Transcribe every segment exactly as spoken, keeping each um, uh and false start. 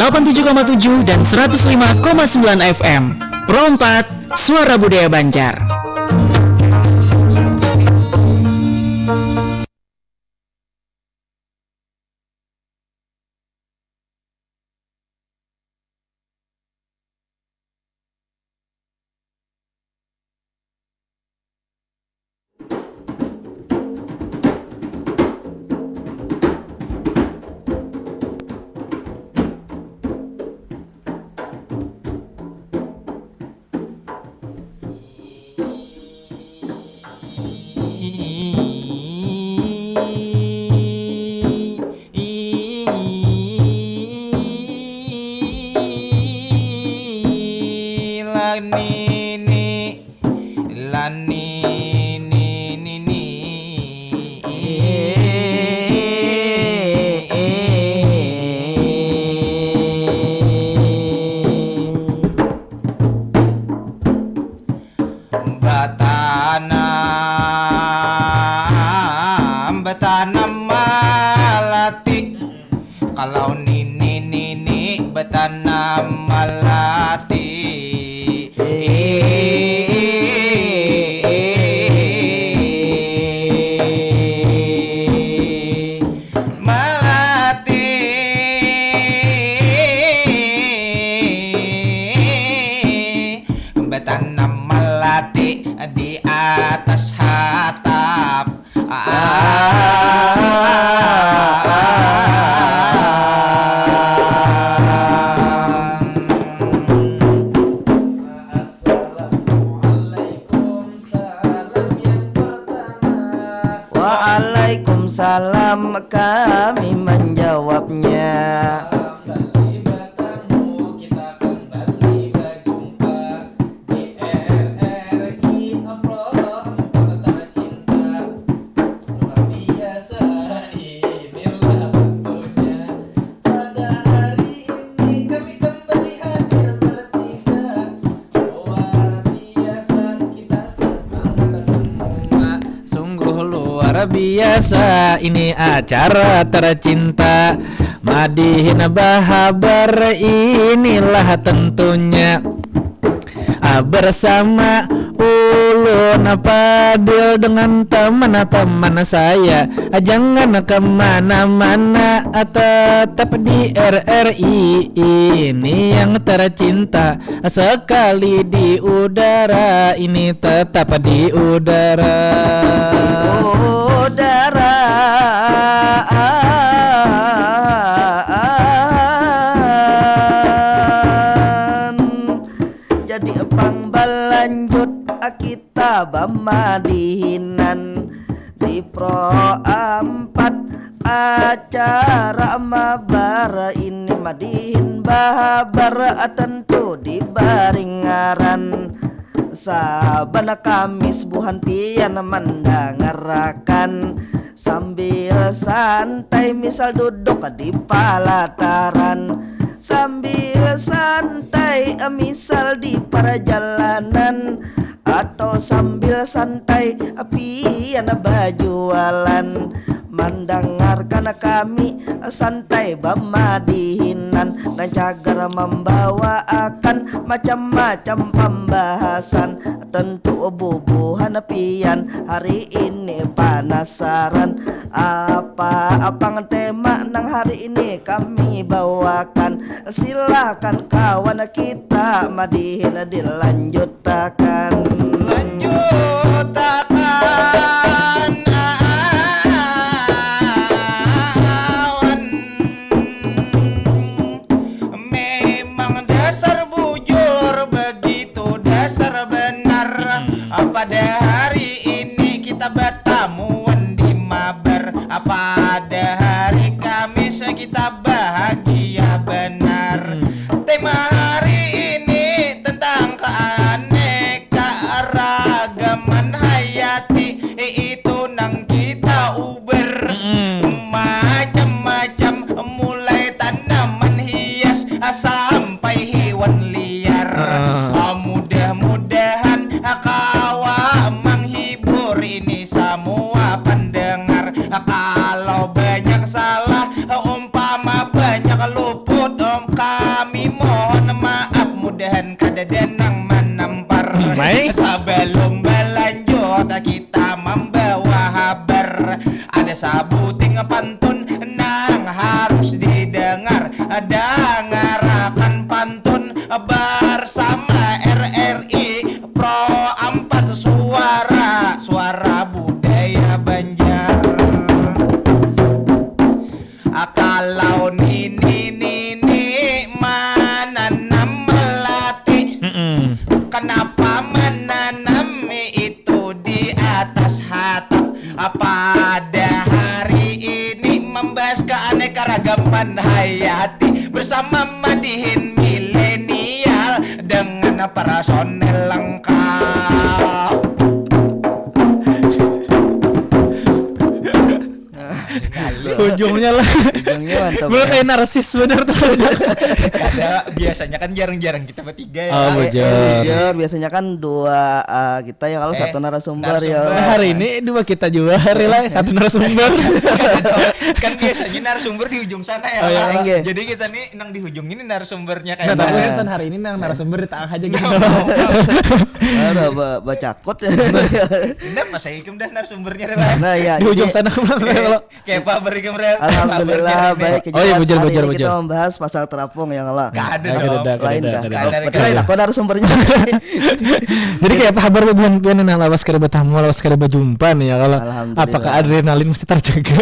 delapan tujuh koma tujuh dan seratus lima koma sembilan F M. Pro empat, Suara Budaya Banjar. Lanini, lanini, nini. Batanam, batanam malati. Kalau nini, nini batanam malati. Malati. Batanam malati di atas hatap. Assalamualaikum, salam yang pertama. Waalaikumsalam, kami menjawabnya. Kembali bertemu, kita kembali berjumpa di R R I Pro empat tercinta. Luar biasa, inilah waktunya. Pada hari ini kami kembali hadir bertiga. Luar biasa, kita semangat semua. Sungguh luar biasa, ini acara tercinta. Madihin bahabar, inilah tentunya. Ah, bersama ulun Fadil dengan teman-teman saya. Ah, jangan kemana-mana, ah, tetap di R R I ini yang tercinta. Ah, sekali di udara, ini tetap di udara. Udara. Jadi pang balanjut kita bamadihinan di Pro empat acara mabar ini madihin bahabar tentu dibari ngaran. Saban Kamis buhan pian mandangarakan sambil santai misal duduk di palataran. Sambil santai, misal di parjalanan, atau sambil santai, pian bajualan. Mandangarkan kami santai bamadihinan, nang cagar mambawaakan macam-macam pambahasan. Tentu bubuhan pian hari ini panasaran, apa apang tema nang hari ini kami bawakan. Silakan kawan kita madihin dilanjutakan. Lanjutakan awan. Memang dasar bujur begitu dasar benar. Hmm. Pada hari ini kita batamuan di mabar. Pada hari Kamis kita bahagia benar. Hmm. Tema hari ini tentang keanekaragaman. Sabuting pantun nang harus didengar. Dangarakan pantun bersama R R I Pro empat Suara, suara budaya Banjar. Ah, kalau nini nini menanam melati, Mm-mm. Kenapa menanam itu di atas hatap? Pada hari ini membahas keanekaragaman hayati bersama Madihin Milenial dengan personel lengkap. Ujungnya lah. Ujungnya mantap. Gue kayak narsis bener tuh. Ada, biasanya kan jarang-jarang kita bertiga ya. Oh, Eh, bujur. eh, bujur. Biasanya kan dua eh, kita ya kalau Eh, satu narasumber narasumber. ya. Nah, hari ini dua kita juga hari lah, satu narasumber. Kan biasanya narasumber di ujung sana ya. Oh, iya. Pak. Enggak. Jadi kita nih nang di ujung ini narasumbernya Nah, kayak tapi mana? Susan hari ini nang narasumber di tengah aja gitu. Ada ba- bacakot. Bener pas saya ikem dah narasumbernya Rela. Nah ya, Di ujung jadi sana kemana kalau Kayak apa berikem Rel? Alhamdulillah baik. Oh, iya, Jadi, bujur, hari bujur, ini kita bujur. membahas pasal terapung ya kalau. Gak ada Gak dong. ada, gak Lain ada, dah. gak ada. Gak ada, Berarti gak lain ada. Aku narasumbernya. Jadi kayak apa kabar buhan pian nah, lawas kada bertamu, lawas kada berjumpa nih ya kalau. Alhamdulillah. Apakah adrenalin masih terjaga?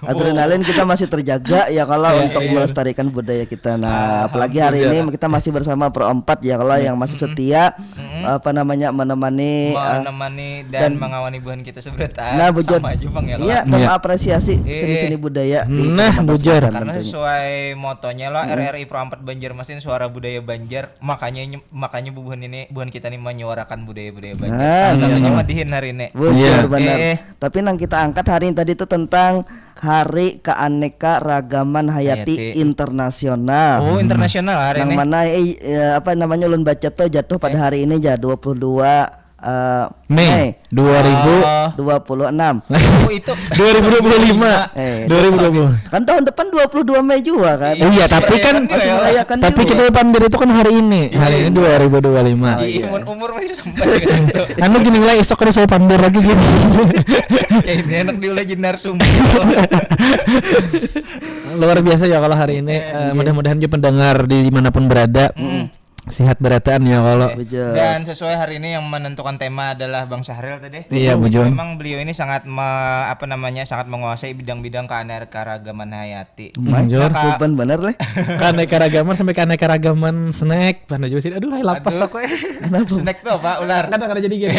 Adrenalin kita masih terjaga ya kalau Iya, untuk iya. Melestarikan budaya kita. Nah, apalagi Alhamdulillah. Hari ini kita masih bersama Pro empat ya kalau yang masih setia apa namanya menemani eh, Menemani dan, mengawani buhan kita sebentar. Nah, bujur. Sama aja Bang ya. Iya, Kalau Iya. mengapresiasi Eh, seni-seni budaya di Nah, Kecamatan bujur. Selatan Karena tentunya. Sesuai motonya lah R R I Pro empat Banjarmasin, suara budaya Banjar, makanya makanya bubuhan ini buhan kita nih menyuarakan budaya-budaya Banjar. Nah, Salah satunya iya. Madihin hari ini. Bujur Iya. Benar. Eh, eh. Tapi nang kita angkat hari ini tadi itu tentang Hari Keanekaragaman Hayati, Hayati. Internasional. Oh, internasional hari Yang ini. Mana eh, eh, apa namanya ulun baca tuh jatuh pada hari ini ya dua puluh dua eh, Mei Mei dua ribu Oh, dua puluh enam. oh, itu dua ribu dua puluh lima. Eh, Dua ribu dua puluh. Kan tahun depan dua puluh dua Mei juga kan. Iya, tapi kan Iya, iya. Merayakan Tapi juga. kita pamer itu kan hari ini. Hari ini dua ribu dua puluh lima. Iya, umur umur masih sampai dengan itu. Anu gini lah, esok kada saya pamer lagi gitu. Kayak ini enak diulah jadi narasumber. Luar biasa ya kalau hari ini. Eh, mudah-mudahan juga pendengar di dimanapun berada sehat berataan ya kalau. Bujur. Dan sesuai hari ini yang menentukan tema adalah Bang Syahril tadi. Iya, bujur. Memang beliau ini sangat me- apa namanya sangat menguasai bidang-bidang keanekaragaman hayati. Mai, Bujur. Beban bener leh. Keanekaragaman sampai keanekaragaman snack, mana juga sih. Aduh, hai lapas Aduh. aku eh. Snack tuh apa ular? Kadang kada jadi gitu.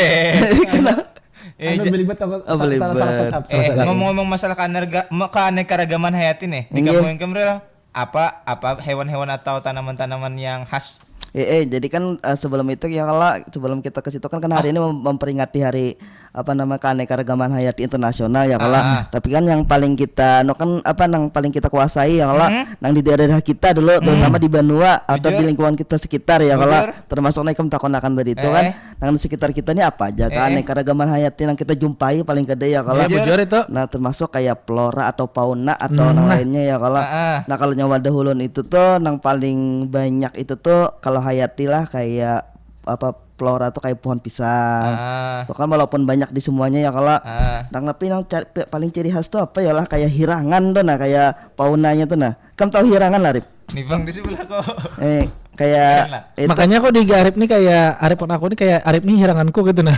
Eh, Anu belibet apa Eh, salah salah belibet. setup, eh, salah setup. Ngomong-ngomong masalah keanerga- me- keanekaragaman hayati nih, di Inggih. kampung Kemril apa apa hewan-hewan atau tanaman-tanaman yang khas? Eh, eh, jadi kan eh, sebelum itu ya kalau sebelum kita ke situ kan kan hari ini mem- memperingati hari apa nama keanekaragaman hayati internasional ya kalau Ah. Tapi kan yang paling kita no kan apa yang paling kita kuasai ya kalau Hmm. Nang di daerah kita dulu terutama di Banua atau Bujur. Di lingkungan kita sekitar ya kalau Bujur. Termasuk naik takonakan tadi itu Eh. kan Nang di sekitar kita ini apa aja Eh. Keanekaragaman hayati yang kita jumpai paling gede ya kalau Iya, bujur itu. Nah termasuk kayak flora atau fauna atau Hmm. nang lainnya ya kalau Ah, ah. Nah kalau nyawa dahulun itu tuh nang paling banyak itu tuh kalau hayati lah kayak apa flora tuh kayak pohon pisang. Ah, Tuh kan walaupun banyak di semuanya ya kalau ah. Nang tapi yang ca- paling ciri khas tuh apa ya lah kayak hirangan tuh nah kayak faunanya tuh nah. Kamu tahu hirangan lah Rip? Nih bang di sebelah kok. Eh kayak Keren lah. itu Makanya kok di Arif nih kayak Arif pun aku nih kayak Arif nih hiranganku gitu nah.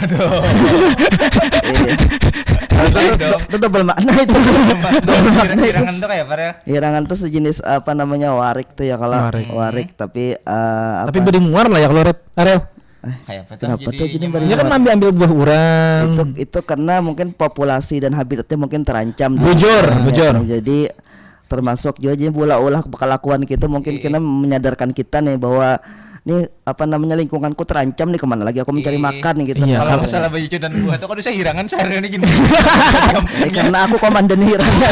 Iya. Lain dong. Itu double makna itu. Double makna itu. Hirangan tuh kayak apa ya? Hirangan tuh sejenis apa namanya warik tuh ya kalau Warik. Warik tapi eh, apa? Tapi beri muar lah ya kalau Rep. Ariel. Kayak apa tuh? Kenapa tuh jadi Jadi beri Dia kan muar? ambil ambil buah orang. Itu itu karena mungkin populasi dan habitatnya mungkin terancam. Bujur, Nah, bujur. Jadi termasuk juga jadi bola olah kelakuan kita mungkin Iya. kita menyadarkan kita nih bahwa nih apa namanya lingkunganku terancam nih kemana lagi aku mencari Iya. Makan gitu. Iya. Kalau Kalau- masalah baju dan buah tuh kan saya hirangan sehari ini gini. Eh, karena aku komandan hirangan.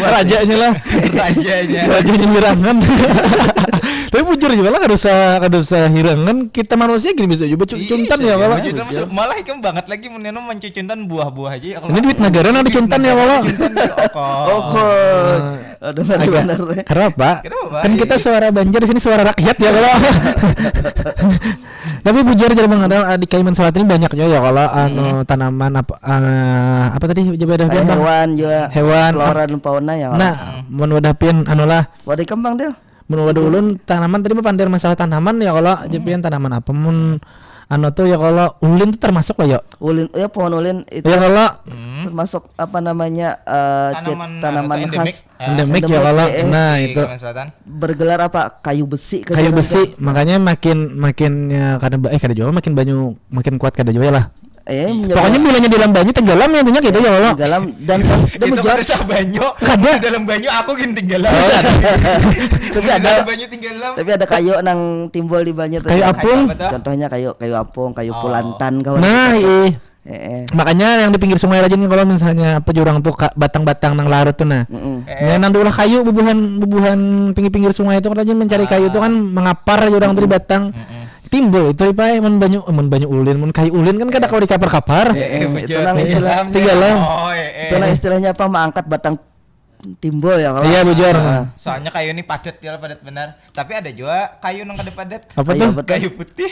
Rajanya lah. Rajanya. Rajanya hirangan. Tapi bujur juga lah kada usah kada usah hirangan kita manusia gini bisa juga cun- Iya, cuntan bisa ya ya. kalau. Baju itu masuk- malah ikem banget lagi meneno mencucuntan buah-buah aja ya kalau. Ini duit negara nang dicuntan ya kalau. Cuntan ya, kok. Oh, aduh ngeri bener. Kenapa? Kenapa? Kan kita suara Banjar di sini suara rakyat ya kalau. Tapi bujur jadi mengenal di Kalimantan Selatan ini banyak juga ya kalau anu tanaman apa eh, apa tadi jawabannya Kayak apa? Hewan juga. Hewan. Flora dan fauna ya. Nah, mun wadah pian anu lah. Wadah kembang dia. Mun wadah ulun tanaman tadi bepandir masalah tanaman ya kalau aja pian tanaman apa mun anu tuh ya kalau ulin tuh termasuk lah ya. Ulin, ya pohon ulin itu Ya kalau termasuk apa namanya eh, cit- Tanaman, tanaman anu, khas endemik. endemik ya kalau eh, nah Di itu Kalimantan Selatan. Bergelar apa? Kayu besi. Kayu besi makanya makin makin ya kada ba- eh kada juga makin banyak makin kuat kada juga lah. Eh, menjadi Pokoknya bilanya di dalam banyu tenggelam ya intinya gitu ya Allah. Tenggelam dan dan Itu menjawab kada sah banyu. Kada. Di dalam banyu aku gini tenggelam. Tapi Di ada dalam banyu tenggelam. tapi ada kayu nang timbul di banyu tuh. Kayu apung. Apa tuh? Contohnya kayu kayu apung, kayu Oh. pulantan kawan. Nah, ih. Eh, eh. Makanya yang di pinggir sungai aja nih kalau misalnya apa jurang tuh ka- batang-batang nang larut tuh nah. Mm-mm. Ya nang diulah kayu bubuhan bubuhan pinggir-pinggir sungai itu kan aja mencari kayu tuh kan mengapar jurang tuh di batang. Timbul itu ripai mun banyu mun banyu ulin mun kayu ulin kan kada kalau dikapar-kapar. Eh, itu Bujur. nang istilah Tenggelam. Oh, eh, eh. itu nang istilahnya apa? Mengangkat batang timbul ya kalau. Iya bujur. Soalnya kayu ini padat ya padat benar. Tapi ada juga kayu nang kada padat. Apa Kayu tuh? apa tuh? Kayu putih.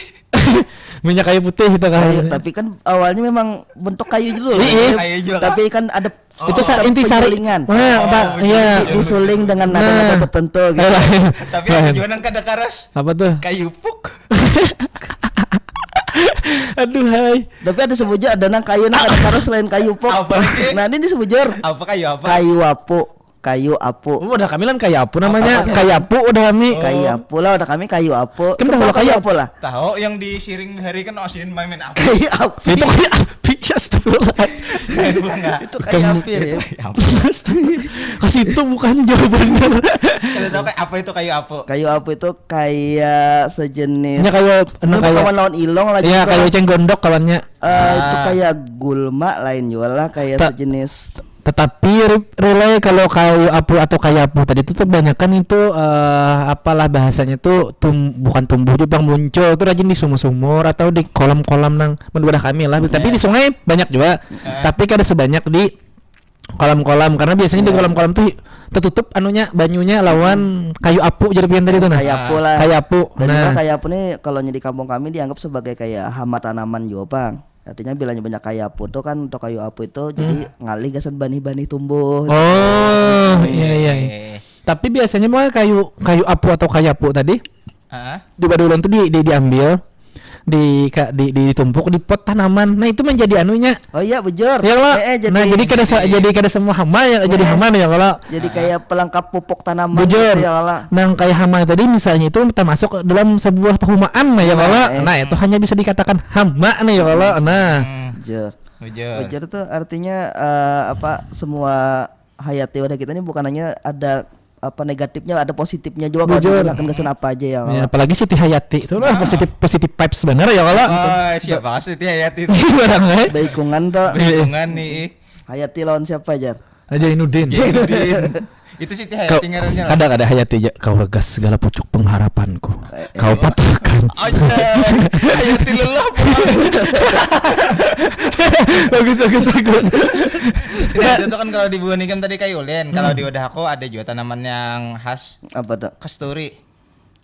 Minyak kayu putih itu kan. Kayu, tapi kan awalnya memang bentuk kayu dulu. Iya. Kayu juga. Tapi kan ada Itu sa- ada inti sari. penyulingan. Nah, apa? Oh, Iya. Di- disuling dengan nada-nada Nah. tertentu gitu. Eh, lain. Tapi ada juga nang kada karas. Apa tuh? Kayu puk. Aduh hai. Tapi ada sebujur ada nang kayu nang ada karas selain kayu pok. Apa lagi? Nah ini sebujur. Apa kayu apa? Kayu apu, kayu apu. Oh, udah kami lan kayu apu namanya. Kayu apu udah kami. Kayu apu lah, udah kami kayu apu. Kan Kita tahu tahu lah kayu kayu apu lah. Tahu yang di siring hari kan oh siring main apa? Kayu apu. Itu kayak api ya astagfirullah. Main bola nggak? Itu kayu api ya. Kayu apa? Kasih itu mukanya jauh bener. Ada tahu kayak apa itu kayu apa? Kayu apu itu kayak sejenis. Ini kayak Ini enak kayak kawan lawan ilong lagi. Iya, Itu kayak kan, ceng gondok kawannya. eh, itu Ah. kayak gulma lain juga lah, kayak Ta- sejenis. Tetapi ri- relay kalau kayu apu atau kayu apu tadi itu kebanyakan itu eh, apalah bahasanya itu tum bukan tumbuh juga bang muncul itu rajin di sumur-sumur atau di kolam-kolam nang menurut kami lah. Tapi di sungai banyak juga. Tapi kada sebanyak di kolam-kolam karena biasanya di kolam-kolam tuh tertutup anunya banyunya lawan kayu apu jadi pian tadi itu nah. Kayu apu lah. Kayu apu. Dan Nah. juga kayu apu nih kalau di kampung kami dianggap sebagai kayak hama tanaman juga, Bang. Artinya bilanya banyak kayu apu tuh kan untuk kayu apu itu jadi ngalih gasan banih-banih tumbuh. Oh, iya iya. iya. Tapi biasanya mah kayu kayu apu atau kayu apu tadi Hah? di Badulan tuh di, di diambil di, ka- di di ditumpuk di pot tanaman. Nah, itu menjadi anunya. Oh iya bujur. Ya lah. Eh, eh, jadi, Nah, jadi kada sa- jadi kada semua hama ya jadi hama ya kalau jadi kayak pelengkap pupuk tanaman bujur. Gitu ya lah. Nang kayak hama tadi misalnya itu termasuk dalam sebuah perumahan nah ya kalau. eh. Nah, itu hanya bisa dikatakan hama nih ya kalau. Nah. Hmm, Bujur. Bujur. Bujur tuh artinya eh, apa semua hayati wadah kita ini bukan hanya ada apa negatifnya ada positifnya juga kalau Bujur. digunakan gasan apa aja ya. Ya, apalagi Siti Hayati itu lah positif positif vibes bener ya kalau. Oh, siapa sih Siti Hayati itu? Barang eh. Baik kungan tuh. Lingkungan nih. Hayati lawan siapa jar? Aja Inudin. Jainuddin. Itu Siti Kau, Hayati ngarannya lah. kada kada Hayati aja. Kau regas segala pucuk pengharapanku. Kau patahkan. Aja. Hayati lelah. Bagus bagus bagus. Nah, itu kan kalau di buah nikam tadi kayu ulin, kalau di wadah aku ada juga tanaman yang khas Apa tuh? Kasturi.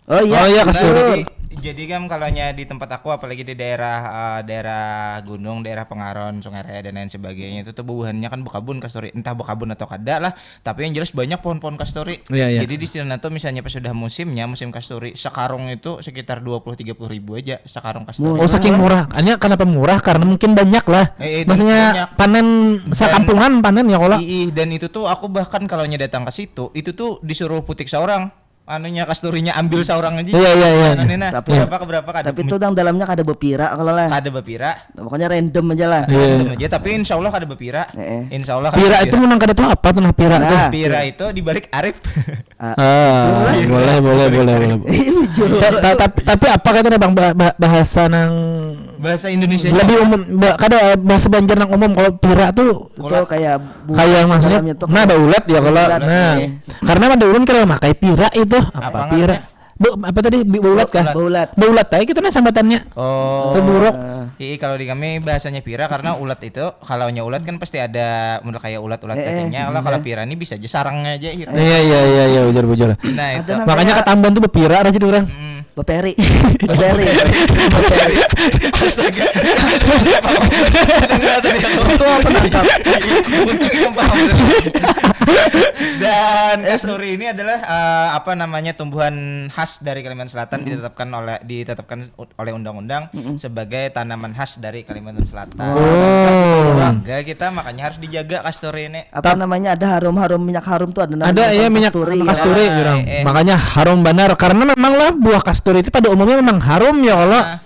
Oh iya. Oh iya, Bujur. Kasturi. Jadi, jadi kan kalau di tempat aku apalagi di daerah eh, daerah gunung, daerah Pengaron, Sungai Raya dan lain sebagainya itu tuh bubuhannya kan bekabun kasturi, entah bekabun atau kada lah, tapi yang jelas banyak pohon-pohon kasturi. Iya, iya. Jadi di sana tuh misalnya pas sudah musimnya, musim kasturi, sekarung itu sekitar dua puluh tiga puluh ribu aja sekarung kasturi. Oh saking murah. Hanya kenapa murah? Karena mungkin banyak lah. Eh, eh, Maksudnya banyak. panen sakampungan panen ya kalau. Ih, dan itu tuh aku bahkan kalau datang ke situ, itu tuh disuruh putik seorang. Anunya kasturinya ambil seorang aja. Iya, iya, iya. Anu nih, nah, Tapi- berapa ke berapa kada? Tapi itu yang dalamnya kada bepira kalau lah. Kada bepira. Pokoknya random aja lah. Iya. Random aja, tapi insya Allah kada bepira. Eh, eh. Insya Allah kada Pira bepira. itu menang kada tahu apa tuh nah pira tuh. Nah. Pira itu dibalik arif. Ah, Ah, boleh boleh boleh boleh. Iya, bujur. Ta- ta- tapi, tapi apa kata bang ba- ba- bahasa nang Bahasa Indonesia. lebih umum ba- kada bahasa Banjar nang umum kalau pira tuh Itu kayak bu- kayak maksudnya dalamnya tuh nah kayak daulat ya kalau daulat, nah iya. Karena pada ulun kada makai pira itu apa, Apa pira bu apa tadi Bi- baulat kah Baulat. Baulat aja kita nih sambatannya Oh. Teburuk. Ii, kalau di kami bahasanya pira karena ulat itu, kalau nya ulat kan pasti ada mun kayak ulat-ulat Eh, eh, kacangnya. Kalau kalau pira ini bisa aja sarangnya aja gitu. Iya iya iya iya bujur bujur. Nah, itu. Ada nang Makanya kayak- ketambahan tuh bepira aja orang. Hmm. Peri. Peri. Astaga. Itu penangkap. Untuk yang paham. Dan kasturi ini adalah, eh, apa namanya, tumbuhan khas dari Kalimantan Selatan, ditetapkan oleh, ditetapkan oleh undang-undang sebagai tanaman khas dari Kalimantan Selatan. Oh. Bangga kita, makanya harus dijaga kasturi ini. Apa namanya, ada harum-harum, minyak harum tuh, ada namanya, ada ya, minyak kasturi, ya. Kasturi, eh, eh. Makanya harum benar karena memang lah buah kasturi itu pada umumnya memang harum ya kalau. Nah,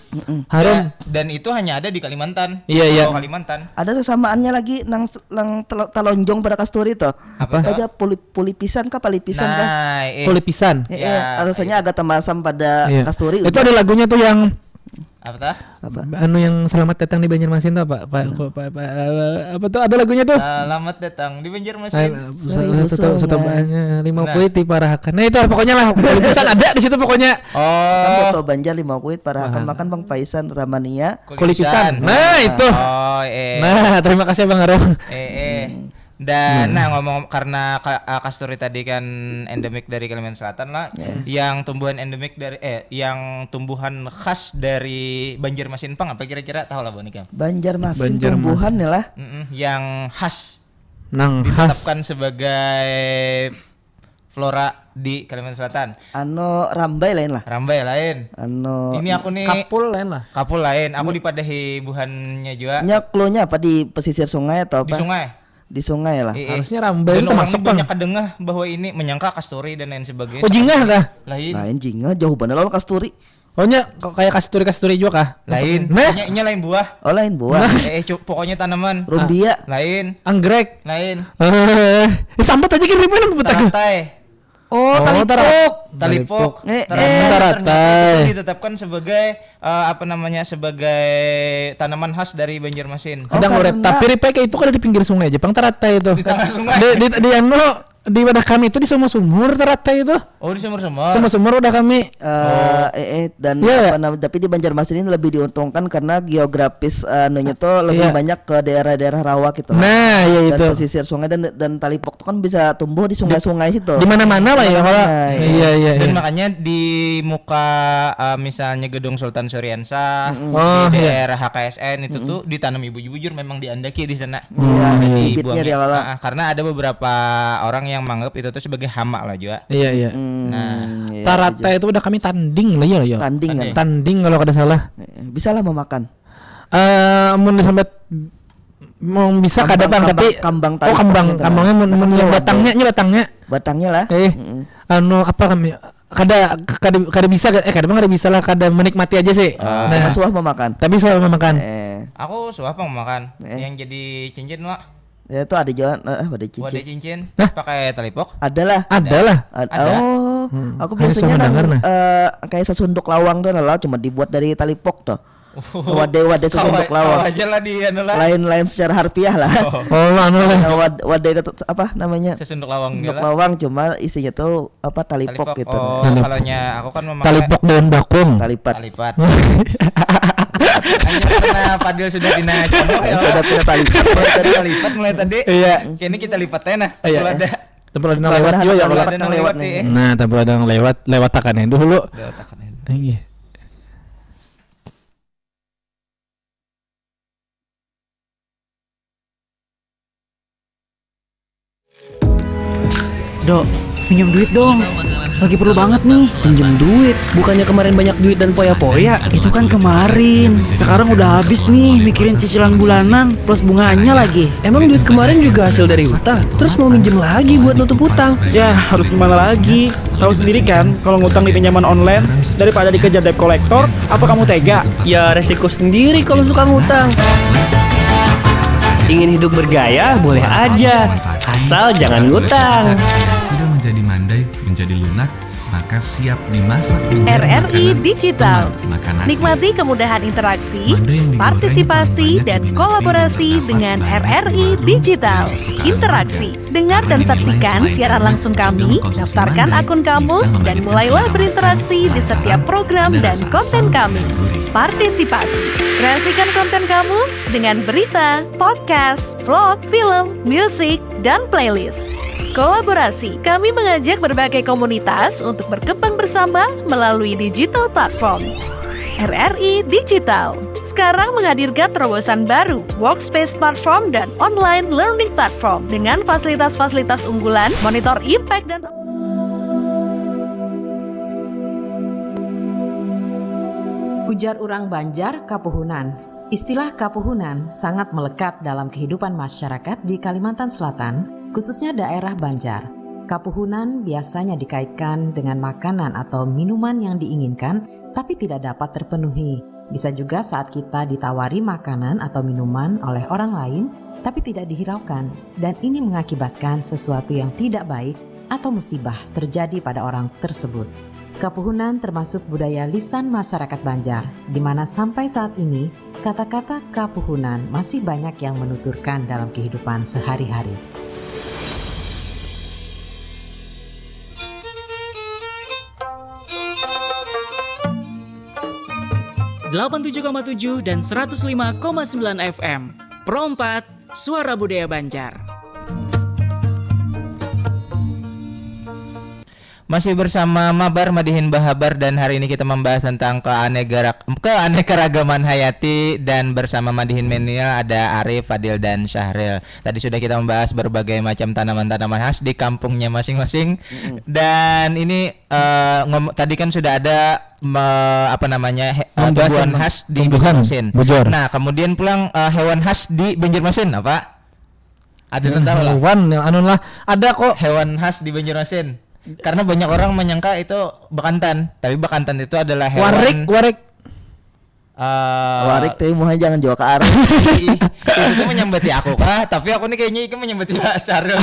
harum. Dan, dan itu hanya ada di Kalimantan. Iya, iya. Pulau Kalimantan. Ada sesamaannya lagi nang, nang telo-, talonjong pada kasturi tuh. Apa itu? Apa aja, puli-, pulipisan kah, palipisan kah? Nah, eh. Pulipisan. Eh, eh, ya, alasannya agak temasam pada kasturi. Itu udah. Ada lagunya tuh yang apa tah? Apa? Anu yang Selamat Datang di Banjarmasin tuh apa? Pak, apa tuh ada lagunya tuh? Selamat datang di Banjarmasin. Seribu sungai. Lima kuit diparahakan. Nah, itu pokoknya lah, pulipisan ada di situ pokoknya. Oh. Kan foto Banjar lima kuit parahakan, makan Bang Paisan, Ramania. Kulipisan. Nah, itu. Oh, eh. Nah, terima kasih Bang Arong. Eh, eh. Dan, nah, ngomong karena ka-, eh, kasturi tadi kan endemik dari Kalimantan Selatan lah, yang tumbuhan endemik dari, eh, yang tumbuhan khas dari Banjarmasin pang apa kira-kira, tahu lah, Bang Ikam? Banjarmasin tumbuhan ya lah. Mm-mm, yang khas. Nang khas. Ditetapkan sebagai flora di Kalimantan Selatan. Anu, rambai lain lah. Rambai lain. Anu, ini aku nih. Kapul lain lah. Kapul lain. Aku dipadahi buhannya juga. Nya clue-nya apa, di pesisir sungai atau apa? Di sungai. Di sungai lah. Eh, eh. Harusnya rambai itu masuk, Bang. Dan orang banyak kadengah bahwa ini menyangka kasturi dan lain sebagainya. Oh, jingah kah? Lain. Lain, jingah, jauh banar lawan kasturi. Oh, nya kok kayak kasturi-kasturi juga kah? Lain. Nah? Nya, nya lain buah. Oh, lain buah. Eh, eh, cu-, pokoknya tanaman. Rumbia. Ah, lain. Anggrek. Lain. Eh, sambat aja gini, mana sambat aja? Taratai. Oh, oh, talipuk. Tara-, talipuk. Eh, eh. Taratai. Taratai itu ditetapkan sebagai, eh, apa namanya, sebagai tanaman khas dari Banjarmasin. Oh, kadang urep, karena tapi ripai kayak itu kada di pinggir sungai aja, pang taratai itu. Di tengah sungai. Di, di, di anu, di wadah kami itu di sumur-sumur taratai itu. Oh, di sumur-sumur. Sumur-sumur wadah kami. Eh, eh, eh, dan apa nama, tapi di Banjarmasin ini lebih diuntungkan karena geografis, eh, anunya tuh lebih banyak ke daerah-daerah rawa gitu lah. Nah, ya itu. Dan pesisir sungai dan, dan talipuk tuh kan bisa tumbuh di sungai-sungai situ. Di mana-mana lah ya, kalau. Iya, iya, iya. Dan makanya di muka, eh, misalnya Gedung Sultan Suriansah, di daerah H K S N itu tuh ditanami bujur-bujur, memang diandaki di sana. Iya, bibitnya dibawa. Karena ada beberapa orang yang menganggap itu tuh sebagai hama lah juga. Iya, iya. Nah, iya, taratai itu udah kami tanding lah, iya, iya. Tanding, kan? Tanding kalau kada salah. Eh, bisa lah memakan. Eh, mun disambat mau bisa kada, Bang, tapi kambang, oh, kambang, kambangnya mun, mun yang batangnya, ini batangnya. Batangnya lah. Eh, anu apa kami? Kada, kada, kada bisa, eh, kada, kada bisa lah, kada menikmati aja sih. Nah, suah memakan. Tapi suah memakan. Eh. Aku suah pang memakan. Eh. Yang jadi cincin, Wak. Ya, itu ada juga, eh, wadah cincin. Wadah cincin. Nah. Pakai talipok? Ada lah. Ada lah. Ad-, oh, aku biasanya nang, eh, kayak sesunduk lawang tuh, nah, cuma dibuat dari talipok tuh. Wadah, wadah sesunduk lawang. Aja lah di anu lah. Lain-lain secara harfiah lah. Oh, anu lah. Wadah itu apa namanya? Sesunduk lawang. Sesunduk lawang, cuma isinya tuh apa, talipok gitu. Oh, kalau nya aku kan memakai talipok daun bakung. Talipat. Talipat. Hanya karena Fadil sudah pina cambuk ya. Sudah pina talipat mulai tadi. Talipat mulai tadi. Iya. Kini kita lipat aja nah. Iya. Kalau ada tempat ada nang lewat juga ya, kalau ada nang lewat nih. Nah, tempat ada nang lewat, lewatakan aja dulu. Lewatakan aja dulu. Iya. Dok, pinjam duit dong. Lagi perlu banget nih. Pinjam duit? Bukannya kemarin banyak duit dan poya-poya? Itu kan kemarin. Sekarang udah habis nih mikirin cicilan bulanan plus bunganya lagi. Emang duit kemarin juga hasil dari utang? Terus mau minjem lagi buat nutup utang? Ya, harus gimana lagi? Tahu sendiri kan, kalau ngutang di pinjaman online, daripada dikejar debt collector, apa kamu tega? Ya, resiko sendiri kalau suka ngutang. Ingin hidup bergaya, boleh aja. Asal jangan ngutang. Sudah menjadi mandai, menjadi lunak, maka siap dimasak dengan R R I makanan Digital. Teman, makan nasi. Nikmati kemudahan interaksi, mandai yang digoreng partisipasi, dan kolaborasi dengan R R I Digital. Interaksi. Dengar dan saksikan siaran langsung kami, daftarkan akun kamu, dan mulailah berinteraksi di setiap program dan konten kami. Partisipasi. Kreasikan konten kamu dengan berita, podcast, vlog, film, musik, dan playlist. Kolaborasi. Kami mengajak berbagai komunitas untuk berkembang bersama melalui digital platform. R R I Digital sekarang menghadirkan terobosan baru, Workspace Platform dan Online Learning Platform, dengan fasilitas-fasilitas unggulan, monitor impact dan Ujar urang Banjar, kapuhunan. Istilah kapuhunan sangat melekat dalam kehidupan masyarakat di Kalimantan Selatan, khususnya daerah Banjar. Kapuhunan biasanya dikaitkan dengan makanan atau minuman yang diinginkan tapi tidak dapat terpenuhi. Bisa juga saat kita ditawari makanan atau minuman oleh orang lain tapi tidak dihiraukan, dan ini mengakibatkan sesuatu yang tidak baik atau musibah terjadi pada orang tersebut. Kapuhunan termasuk budaya lisan masyarakat Banjar, di mana sampai saat ini kata-kata kapuhunan masih banyak yang menuturkan dalam kehidupan sehari-hari. Delapan tujuh koma tujuh dan seratus lima koma sembilan F M. Pro empat, Suara Budaya Banjar. Masih bersama Mabar Madihin Bahabar dan hari ini kita membahas tentang keanegara- keanekaragaman hayati dan bersama Madihin Menial ada Arif, Fadil dan Syahril. Tadi sudah kita membahas berbagai macam tanaman-tanaman khas di kampungnya masing-masing. Dan ini eh, ngom- tadi kan sudah ada me- apa namanya he- eh, Pembahasan tumbuhan tentang khas di tumbuhan. Banjarmasin. Bujur. Nah, kemudian pulang eh, hewan khas di Banjarmasin apa? Ada yang tahu lah. Hewan yang anu lah. Ada kok. Hewan khas di Banjarmasin. Karena banyak orang menyangka itu bekantan, tapi bekantan itu adalah hewan Warik, warik. eh, Warik tapi muha jangan jua ke arah. Ih, itu tuh menyambati aku kah? Tapi aku nih kayaknya itu menyambati Pak Syarul.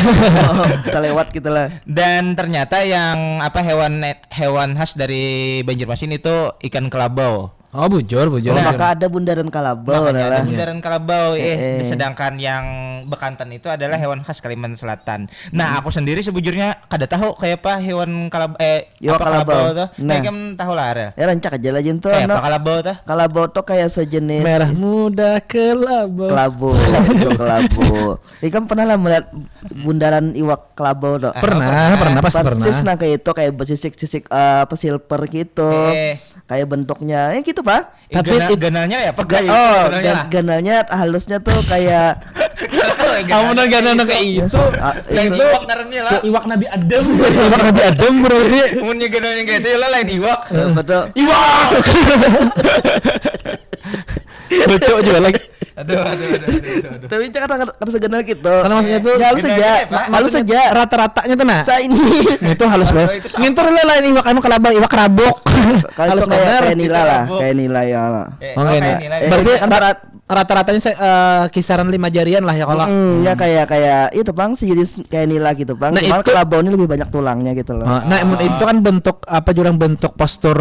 Kita lewat gitu lah. Dan ternyata yang apa hewan hewan khas dari Banjarmasin itu ikan kelabau. Oh bujur, bujur. Oh, bujur. Maka ada bundaran kalabau Makanya ada lah. bundaran kelabau. Eh, Eh, eh. sedangkan yang bekantan itu adalah hewan khas Kalimantan Selatan. Nah, aku sendiri sebujurnya kada tahu kayak apa hewan kalab eh Iwak apa kalabau. Tuh. Nah. Nah, kan tahu lah Arel. Ya rancak aja lah Jinto. Kayak No. Apa kalabau tuh? Kalabau tuh kayak sejenis Merah muda kelabau. Kelabau, itu kelabau. Ikam pernah lah melihat bundaran iwak kelabau tuh? Pernah, pernah pasti pernah. Persis nang kayak itu, kayak besisik-sisik eh, apa silver gitu. Eh. Kayak bentuknya, ya gitu pak. Tapi Tapi ganal, it- ganalnya ya apa? Ga- oh, gan- ganalnya halusnya tuh kayak Kamu nang ganal nang kayak itu. Ah, Lain itu iwak ngarannya lah. Iwak Nabi Adam. Iwak Nabi Adam berarti. Munnya ganalnya kayak itu ya lah lain iwak. Betul. Iwak. Lucu juga lagi. Aduh, aduh, aduh, aduh, aduh, aduh. Tapi cakap kada kada segana gitu. Karena maksudnya tuh Ya halus aja. Ganalnya apa? Halus aja. Rata-ratanya tuh nah. Saya ini. Nah, itu halus banget. Itu sama. Ngintur lah lain iwak anu kelabau, iwak rabok. Kalau Halus itu kayak bener. kayak nila lah, Rabok. kayak nila ya lah. Eh, Oh, oh, kayak kayak ini. ini lagi. Eh, Berarti eh, kan rat- rat- rata-ratanya se- eh, kisaran lima jarian lah ya kalau. Hmm, ya kayak kayak itu bang sejenis kayak nila gitu bang. Nah, Cuman itu- kelabau ini lebih banyak tulangnya gitu loh. Oh, nah, mun itu kan bentuk apa jurang bentuk postur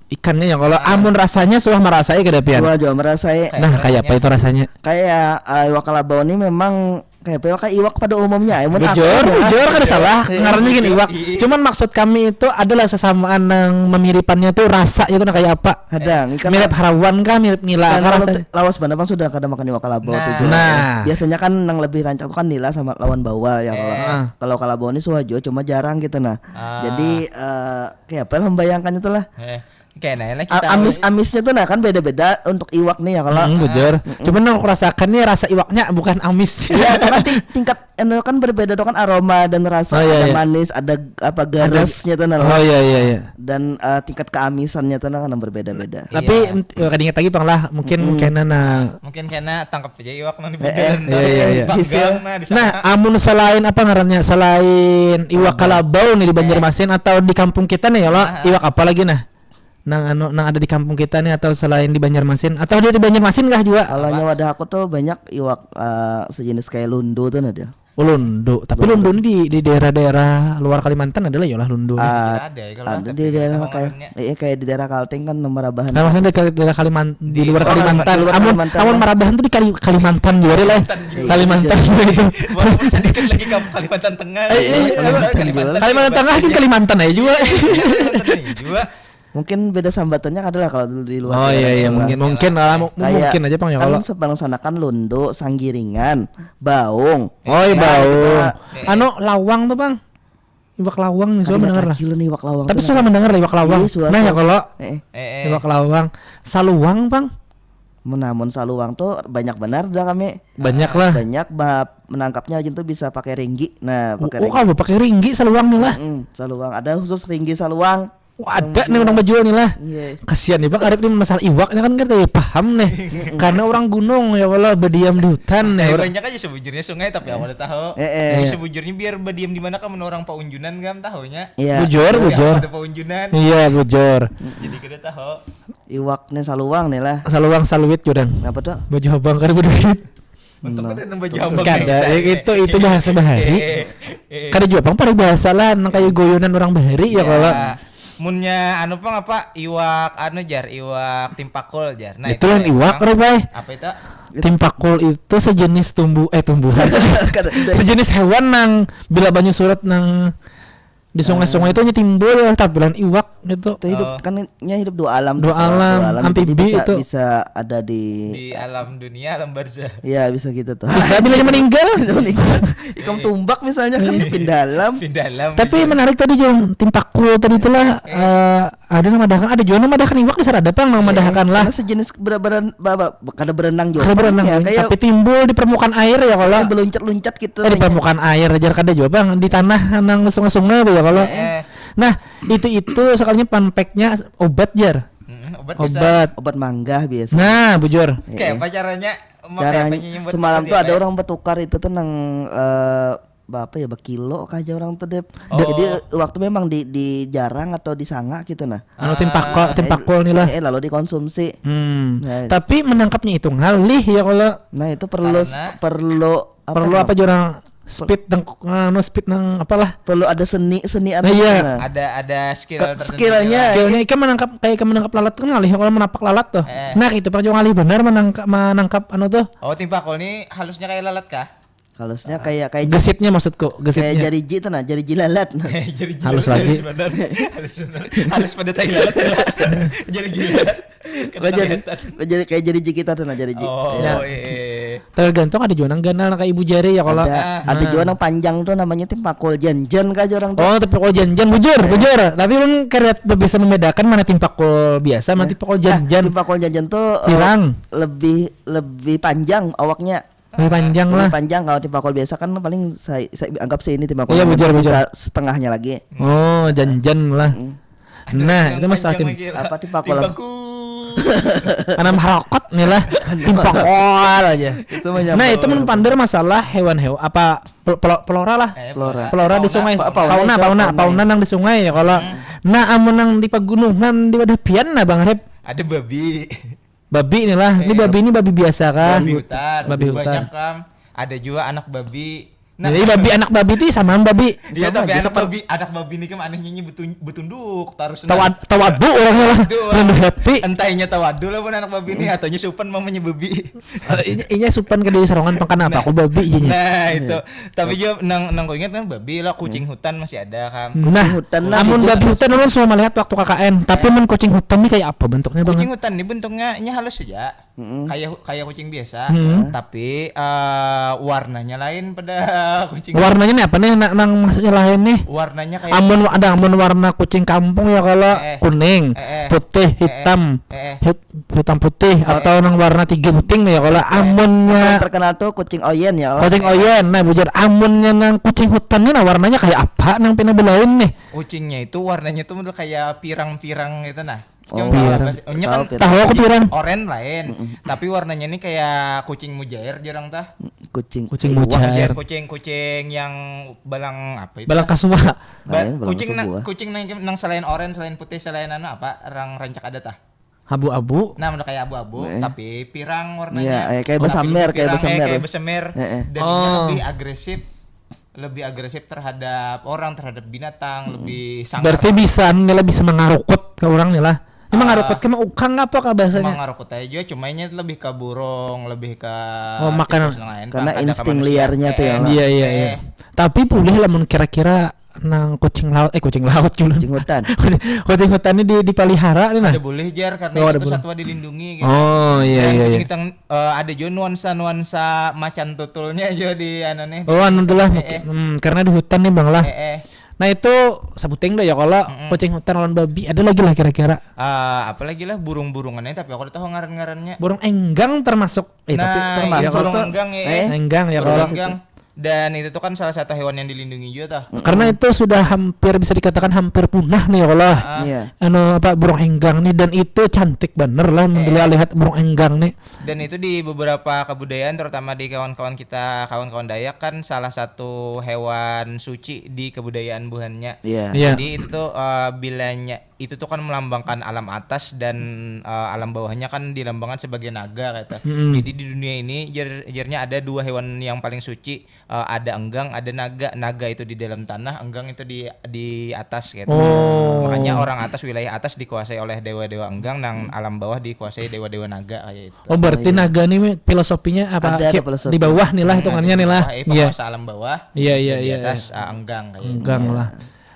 ikannya ya kalau amun rasanya suah merasai kada pian. Gua juga merasai Nah, kayak apa itu rasanya? kayak eh, iwak kelabau ini memang kayak apa ya, kayak iwak pada umumnya. Ya, mun Bujur, aku ya, bujur kada salah. Iya, Ngarannya gini iya, iwak. iya. Cuman maksud kami itu adalah sesamaan yang memiripannya tuh rasa itu nah kayak apa? Hadang, ikan Mirip harawan kah, mirip nila Kan kah lawan rasanya? te- lawas banar bang sudah kada makan iwak kelabau Nah. tuh juga. Nah. Biasanya kan nang lebih rancak tuh kan nila sama lawan bawal ya kalau Ah. kalau kelabau ini suah jua cuma jarang gitu nah. Ah. Jadi eh, kayak apa lah membayangkannya tuh lah. Eh, kayak nah, lah A- kita Amis amisnya tuh nah kan beda-beda untuk iwak nih ya kalau Hmm, bujur. Cuman yang aku rasakan nih rasa iwaknya bukan amis. Iya, karena ting- tingkat anu kan berbeda tuh kan aroma dan rasa Oh, iya, ada iya. Manis, ada apa garesnya tuh nah. Oh iya iya iya. Dan eh, tingkat keamisannya tuh nah kan berbeda-beda. Tapi Iya. ent- ya, kada ingat lagi pang lah, mungkin Mm-mm. kena nah. Mungkin kena tangkap aja iwak nanti Eh, eh. Iya, iya, iya. Sisil. Nah, di Nah, sana. amun selain apa ngarannya, selain iwak kalabau nih di Banjarmasin atau di kampung kita nih ya lo, Ah. iwak apa lagi nah? Nang anu nang ada di kampung kita nih atau selain di Banjarmasin atau ada di Banjarmasin kah juga? Kalau nyawa dah aku tuh banyak iwak eh, sejenis kayak lundu tuh nah dia. Oh, lundu. Tapi lundu, lundu ni di, di daerah-daerah luar Kalimantan ada lah ya lah lundu ni. Ah, ada ya, kalau ada di daerah kayak, iya, kayak di daerah Kalteng kan, Marabahan. Nah, maksudnya di daerah Kalimantan, di luar Kalimantan. Amun, amun Marabahan tuh di Kali-, Kalimantan juga lah. Kalimantan juga itu. Walaupun sedikit lagi ke Kalimantan Tengah. Eh, iya, Kalimantan Tengah kan Kalimantan aja juga. Iya, Kalimantan aja juga. Mungkin beda sambatannya adalah kalau di luar. Oh iya, iya, mungkin, mungkin lah, mungkin aja pang ya kalau. Kan sebelah sana kan lundu, sanggiringan, baung. Oh iya, baung. Anu, lawang tuh, Bang. Iwak lawang nih, suah mendengar lah. Tapi suah mendengar lah iwak lawang. Nah, ya kalau iwak lawang, saluang, Bang. Menamun saluang tuh banyak benar dah kami. Banyak lah. Banyak, bah, menangkapnya aja tuh bisa pakai ringgi. Nah, pakai ringgi. Oh, pakai ringgi saluang nih lah. Mm-mm, saluang. Ada khusus ringgi saluang. Wah, ada nih orang bajual nih lah. Iya. Kasihan nih, Bang, Arif nih masalah iwaknya kan, kan tadi paham nih. Karena orang gunung ya, kalau berdiam di hutan nih. Banyak aja sebujurnya sungai, tapi awalnya tahu. Eh, eh. Jadi sebujurnya biar berdiam di mana kan, orang paunjunan kan tahunya. Iya. Bujur, bujur. Ada paunjunan. Iya, bujur. Jadi kita tahu. Iwaknya saluang nih lah. Saluang saluit jurang. Apa tuh? Baju abang kada berduit. Kada, itu, itu bahasa bahari. Kada jua pang paribahasa lah, nang kayak goyonan orang bahari ya kalau. Munnya anu pang apa, iwak anu jar, iwak timpakul jar. Nah, itu lah iwak, Rupai. Apa itu? Timpakul itu sejenis tumbuh, eh, tumbuhan. Sejenis hewan nang bila banyu surut nang di sungai-sungai itu hanya timbul tampilan iwak gitu. Itu hidup, kan nya hidup dua alam. Dua alam, amfibi itu. Bisa ada di alam dunia, alam barzah. Iya, bisa gitu tuh. Bisa bila meninggal. Ikam tumbak misalnya kan pindah alam. Pindah alam. Tapi menarik tadi, Jung, timpakul tadi itulah, eh, ada nang madahakan, ada jua nang madahakan iwak di sana, ada pang nang madahakan lah. Karena sejenis ber-, beren-, ba-, ba-, kada berenang jua. Kada berenang, tapi timbul di permukaan air ya kalau. Beluncat-luncat gitu. Eh, di permukaan air aja kada jua, Bang. Di tanah nang sungai-sungai itu ya kalau. Nah, itu, itu sekalinya fun fact-nya obat, jar. Obat. Obat mangga biasa. Nah, bujur. Kayak apa caranya? Caranya semalam tuh ada orang bertukar itu tuh nang, eh, apa ya, bakilo kah aja orang tuh, Dep. Jadi waktu memang di, di jarang atau di sanga gitu nah. Anu, timpakul, timpakul nih lah. Eh, lalu dikonsumsi. Hmm. Nah, tapi menangkapnya itu ngalih ya kalau. Nah, itu perlu, perlu apa, perlu apa, jurang speed nang, anu, speed nang apalah. Perlu ada seni, seni. Nah, iya. Ada, ada skill tertentu. Skillnya. Skillnya ikam menangkap, kayak ikam menangkap lalat kan ngalih kalau menapak lalat tuh. Nah, itu pang jua ngalih benar menangkap, menangkap anu tuh. Oh, timpakul nih halusnya kayak lalat kah? Halusnya kayak, kayak gesitnya, maksudku, gesitnya. Kayak jariji tuh nah, jariji lalat. Halus lagi. Halus benar. Halus benar. Halus pada tai lalat. Jariji lalat. Jadi, jadi kayak jariji kita tuh nah, jariji. Oh, iya. Tergantung, ada jua nang ganal nang kayak ibu jari ya kalau. Ada, ada jua nang panjang tuh namanya timpakul janjan kah aja orang tuh. Oh, timpakul janjan, bujur, bujur. Tapi ulun kada bisa membedakan mana timpakul biasa, mana timpakul janjan. Timpakul janjan tuh, eh, pirang, lebih, lebih panjang awaknya. Lebih panjang lah. Lebih panjang. Kalau timpakul biasa kan paling saya, saya anggap sih ini timpakul. Iya, bujur, bujur. Bisa setengahnya lagi. Oh, janjan lah. Nah, itu masalah tim. Apa timpakul? Timpakul. Anam harokot nih lah. Timpakul aja. Nah, itu mun pander masalah hewan-hewan apa, pel-, pel-, pelora lah. Eh, pelora. Pelora di sungai. Fauna, fauna, fauna nang di sungai ya kalau. Nah, amun nang di pagunungan di wadah pian nah, Bang Rep. Ada babi. Babi nih lah. Ini babi, ini babi biasa kah? Babi hutan. Babi hutan. Banyak, Kam. Ada jua anak babi. Nah, jadi babi, anak babi tuh samaan babi. Iya, tapi anak babi, anak babi ini kan anehnya ini betun-, betunduk terus. Tawad-, tawadu orangnya lah. Tawadu. Rendah hati. Entah inya tawadu lah pun anak babi ini, atau inya supan mamanya babi. Eh, inya, inya supan ke Deli Sarongan pang, kenapa aku babi inya. Nah, itu. Tapi jua nang, nang ku ingat kan babi lah, kucing hutan masih ada kan. Nah, amun babi hutan ulun suah melihat waktu K K N, tapi mun kucing hutan nih kayak apa bentuknya, Bang? Kucing hutan nih bentuknya, nya halus saja. Kayak, kayak kucing biasa, tapi, eh, warnanya lain pada kucing. Warnanya nih apa nih, nang, nang maksudnya lain nih? Warnanya kayak amun wa-, ada amun warna kucing kampung ya kalau kuning, putih, hitam, hit-, hitam putih, atau nang warna tiga buting ya kalau amunnya. Terkenal tuh kucing oyen ya kalau. Kucing oyen, nah bujur, amunnya nang kucing hutan nih, nah warnanya kayak apa nang pina belain nih? Kucingnya itu warnanya tuh model kayak pirang-pirang gitu nah. Oh, tahu aku pirang. Oren lain, tapi warnanya ini kayak kucing mujair jarang tah. Kucing, kucing mujair. Kucing, kucing yang balang apa itu? Balang kasua. Kucing nang, kucing nang, nang selain oren, selain putih, selain anu apa? Rang rancak ada tah. Abu-abu. Nah, udah kayak abu-abu, tapi pirang warnanya. Iya, kayak besemer, kayak besemer. Kayak besemer. Dan lebih agresif. lebih agresif terhadap orang, terhadap binatang, lebih sangar. Berarti bisa nih lah, bisa mangarukut ka urang nih lah. Ini Ah. Mangarukut ka maukang apa kah bahasanya? Mangarukut aja juga, cuma ini lebih ke burung, lebih ke Oh, makanan. tikus lain, Karena kada ke insting manusia. liarnya tuh ya, Eh, Bang. Iya, iya, iya. eh. Tapi boleh lah mun kira-kira nang kucing laut, eh, kucing laut juga. Kucing hutan. Kucing hutan ini di, dipelihara nih nah. Ada boleh jar karena Oh, ada itu boleh. satwa dilindungi gitu. Oh, iya, Dan iya, kucing iya. hitam, eh, ada juga nuansa-nuansa macan tutulnya aja di anu nih. Oh, anu tuh lah, Eh, mungkin. eh. Hmm, karena di hutan nih, Bang lah. Eh, eh. Nah, itu sabuting dah ya kalau kucing hutan lawan babi. Ada lagi lah kira-kira. Ah, apa lagi lah burung-burungannya, tapi aku udah tahu ngaran-ngarannya. Burung enggang termasuk. Eh, tapi Nah, termasuk iya, burung tuh. enggang ya. Eh, enggang ya Burung kalau. Enggang. Dan itu tuh kan salah satu hewan yang dilindungi juga tuh. Karena itu sudah hampir bisa dikatakan hampir punah nih ya kalau. Ah, Iya. Anu apa burung enggang nih, dan itu cantik bener lah mun Eh. dilihat burung enggang nih. Dan itu di beberapa kebudayaan, terutama di kawan-kawan kita, kawan-kawan Dayak kan salah satu hewan suci di kebudayaan buhannya. Iya. Iya. Jadi itu tuh eh, bilanya itu tuh kan melambangkan alam atas dan eh, alam bawahnya kan dilambangkan sebagai naga kata. Mm-mm. Jadi di dunia ini jer- jernya ada dua hewan yang paling suci. Eh, ada enggang, ada naga. Naga itu di dalam tanah, enggang itu di di atas gitu. Oh. Makanya orang atas, wilayah atas dikuasai oleh dewa-dewa enggang, nang alam bawah dikuasai dewa-dewa naga kayak itu. Oh, berarti naga nih filosofinya apa? Ada, ada Ki- filosofi. Di bawah nih lah hitungannya nih lah. Eh, Iya. penguasa alam bawah. Iya, iya, Di iya. atas ah, enggang kayak itu. Enggang lah.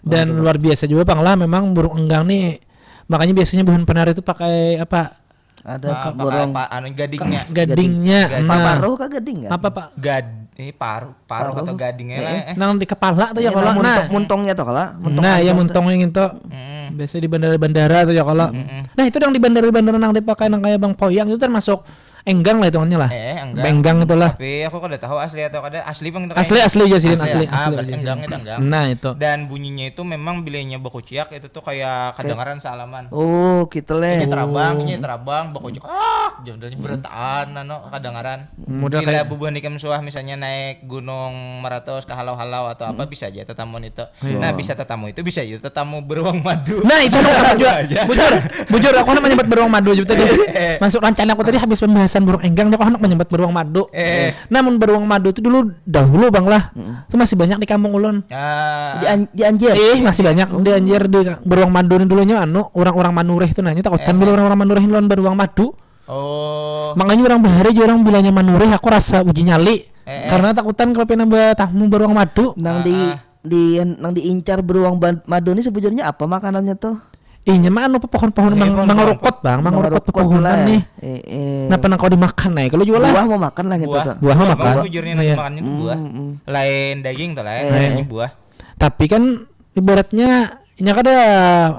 Dan luar biasa juga Bang lah, memang burung enggang nih. Makanya biasanya buhan penari itu pakai apa? Ada Ah, burung. pakai apa anu gadingnya. Gadingnya. Gading. Nah. Paparuh kah gading kan? Apa, Pak? Gad ini paruh paruh atau gadingnya lah. Eh. Nang di kepala tuh ya Eh, kalau nang nah. Muntung-muntungnya tuh kalau. Muntung Nah, ya panjang tuh. muntung yang itu. Mm-mm. Biasa di bandara-bandara tuh ya kalau. Nah, itu yang di bandara-bandara nang dipakai nang kayak Bang Poyang itu termasuk enggang lah hitungannya lah. Eh, enggang. Enggang itulah. Tapi aku kada tahu asli atau kada. Asli bang itu Asli, asli aja sih, asli, Ah, asli berarti aja sih. Enggang itu enggang. Nah, itu. Dan bunyinya itu memang bilanya bakuciak itu tuh kayak kedengaran salaman. Oh, kita leh. Ini terabang, ini terabang, bakuciak. Ah, jam dari berataan anu kedengaran. Model Bila kayak bubuhan ikam suah misalnya naik gunung meratus ke halau-halau atau apa bisa aja tetamun itu. Iya. Nah, bisa tetamu itu bisa aja tetamu beruang madu. Nah, itu aku sama juga. Aja. Bujur, bujur aku nak menyambat beruang madu juga tadi. Masuk rencana aku tadi habis pembahasan burung enggang, aku anak menyambat beruang madu. Eh. Namun beruang madu itu dulu dahulu bang lah, itu masih banyak di kampung ulun. Ah. Di, an- di Anjir. Eh, masih banyak di Anjir di beruang madu ini dulunya anu orang-orang Manureh itu nanya takutan bila orang-orang Manureh lawan beruang madu. Oh. Makanya orang bahari aja orang bilanya Manureh aku rasa uji nyali. Eh, eh. Karena takutan kalau pina bertamu beruang madu. Nang di di nang diincar beruang ban- madu ini sebujurnya apa makanannya tuh? Inya mah anu pohon-pohon Eh, mang- pohon-pohon. Mangarukut bang, mangarukut Mangarukut pepohonan lah. nih. Eh, eh. Napa nang kau dimakan nih? Kalau jual Buah lah. Mau makan lah gitu Buah. tuh. Buah mau Buah makan. bang bujurnya Iya. makannya buah. Hmm, hmm. Lain daging tuh lain Eh. lainnya buah. Tapi kan ibaratnya inya kada